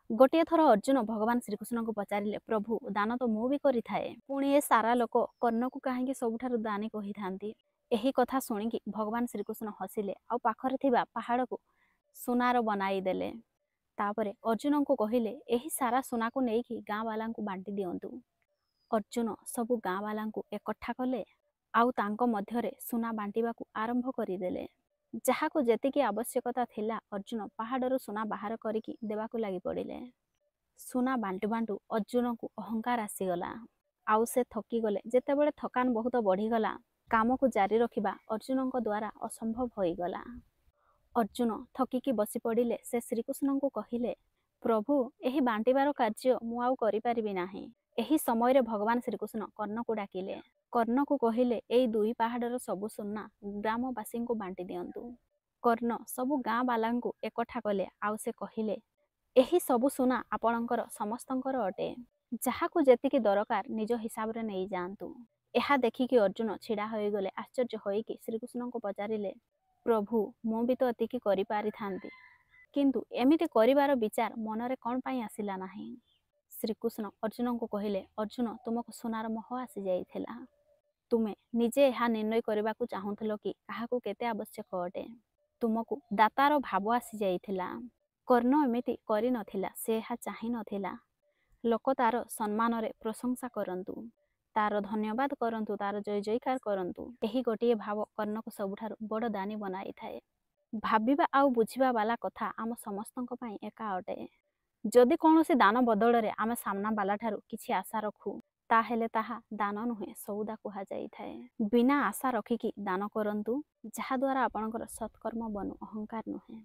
ଗୋଟିଏ ଥର ଅର୍ଜୁନ ଭଗବାନ ଶ୍ରୀକୃଷ୍ଣଙ୍କୁ ପଚାରିଲେ, ପ୍ରଭୁ, ଦାନ ତ ମୁଁ ବି କରିଥାଏ, ପୁଣି ଏ ସାରା ଲୋକ କର୍ଣ୍ଣକୁ କାହିଁକି ସବୁଠାରୁ ଦାନୀ କହିଥାନ୍ତି? ଏହି କଥା ଶୁଣିକି ଭଗବାନ ଶ୍ରୀକୃଷ୍ଣ ହସିଲେ ଆଉ ପାଖରେ ଥିବା ପାହାଡ଼କୁ ସୁନାର ବନାଇଦେଲେ। ତାପରେ ଅର୍ଜୁନଙ୍କୁ କହିଲେ, ଏହି ସାରା ସୁନାକୁ ନେଇକି ଗାଁ ବାଲାଙ୍କୁ ବାଣ୍ଟି ଦିଅନ୍ତୁ। ଅର୍ଜୁନ ସବୁ ଗାଁ ବାଲାଙ୍କୁ ଏକଠା କଲେ ଆଉ ତାଙ୍କ ମଧ୍ୟରେ ସୁନା ବାଣ୍ଟିବାକୁ ଆରମ୍ଭ କରିଦେଲେ। ଯାହାକୁ ଯେତିକି ଆବଶ୍ୟକତା ଥିଲା, ଅର୍ଜୁନ ପାହାଡ଼ରୁ ସୁନା ବାହାର କରିକି ଦେବାକୁ ଲାଗି ପଡ଼ିଲେ। ସୁନା ବାଣ୍ଟୁ ବାଣ୍ଟୁ ଅର୍ଜୁନଙ୍କୁ ଅହଙ୍କାର ଆସିଗଲା ଆଉ ସେ ଥକିଗଲେ। ଯେତେବେଳେ ଥକାନ ବହୁତ ବଢ଼ିଗଲା, କାମକୁ ଜାରି ରଖିବା ଅର୍ଜୁନଙ୍କ ଦ୍ୱାରା ଅସମ୍ଭବ ହୋଇଗଲା। ଅର୍ଜୁନ ଥକିକି ବସି ପଡ଼ିଲେ। ସେ ଶ୍ରୀକୃଷ୍ଣଙ୍କୁ କହିଲେ, ପ୍ରଭୁ, ଏହି ବାଣ୍ଟିବାର କାର୍ଯ୍ୟ ମୁଁ ଆଉ କରିପାରିବି ନାହିଁ। ଏହି ସମୟରେ ଭଗବାନ ଶ୍ରୀକୃଷ୍ଣ କର୍ଣ୍ଣକୁ ଡାକିଲେ। କର୍ଣ୍ଣକୁ କହିଲେ, ଏଇ ଦୁଇ ପାହାଡ଼ର ସବୁ ସୁନା ଗ୍ରାମବାସୀଙ୍କୁ ବାଣ୍ଟି ଦିଅନ୍ତୁ। କର୍ଣ୍ଣ ସବୁ ଗାଁ ବାଲାଙ୍କୁ ଏକଠା କଲେ ଆଉ ସେ କହିଲେ, ଏହି ସବୁ ସୁନା ଆପଣଙ୍କର ସମସ୍ତଙ୍କର ଅଟେ। ଯାହାକୁ ଯେତିକି ଦରକାର ନିଜ ହିସାବରେ ନେଇଯାଆନ୍ତୁ। ଏହା ଦେଖିକି ଅର୍ଜୁନ ଛିଡ଼ା ହୋଇଗଲେ। ଆଶ୍ଚର୍ଯ୍ୟ ହୋଇକି ଶ୍ରୀକୃଷ୍ଣଙ୍କୁ ପଚାରିଲେ, ପ୍ରଭୁ, ମୁଁ ବି ତ ଏତିକି କରିପାରିଥାନ୍ତି, କିନ୍ତୁ ଏମିତି କରିବାର ବିଚାର ମନରେ କ'ଣ ପାଇଁ ଆସିଲା ନାହିଁ? ଶ୍ରୀକୃଷ୍ଣ ଅର୍ଜୁନଙ୍କୁ କହିଲେ, ଅର୍ଜୁନ, ତୁମକୁ ସୁନାର ମୋହ ଆସିଯାଇଥିଲା। ତୁମେ ନିଜେ ଏହା ନିର୍ଣ୍ଣୟ କରିବାକୁ ଚାହୁଁଥିଲ କି କାହାକୁ କେତେ ଆବଶ୍ୟକ ଅଟେ। ତୁମକୁ ଦାତାର ଭାବ ଆସିଯାଇଥିଲା। କର୍ଣ୍ଣ ଏମିତି କରିନଥିଲା। ସେ ଏହା ଚାହିଁ ନଥିଲା ଲୋକ ତାର ସମ୍ମାନରେ ପ୍ରଶଂସା କରନ୍ତୁ, ତାର ଧନ୍ୟବାଦ କରନ୍ତୁ, ତାର ଜୟ ଜୟକାର କରନ୍ତୁ। ଏହି ଗୋଟିଏ ଭାବ କର୍ଣ୍ଣକୁ ସବୁଠାରୁ ବଡ଼ ଦାନୀ ବନାଇଥାଏ। ଭାବିବା ଆଉ ବୁଝିବା ବାଲା କଥା ଆମ ସମସ୍ତଙ୍କ ପାଇଁ ଏକା ଅଟେ। ଯଦି କୌଣସି ଦାନ ବଦଳରେ ଆମେ ସାମ୍ନା ବାଲା ଠାରୁ କିଛି ଆଶା ରଖୁ, ତାହେଲେ ତାହା ଦାନ ନୁହେଁ, ସଉଦା କୁହାଯାଇଥାଏ। ବିନା ଆଶା ରଖିକି ଦାନ କରନ୍ତୁ, ଯାହାଦ୍ୱାରା ଆପଣଙ୍କର ସତ୍କର୍ମ ବନୁ, ଅହଙ୍କାର ନୁହେଁ।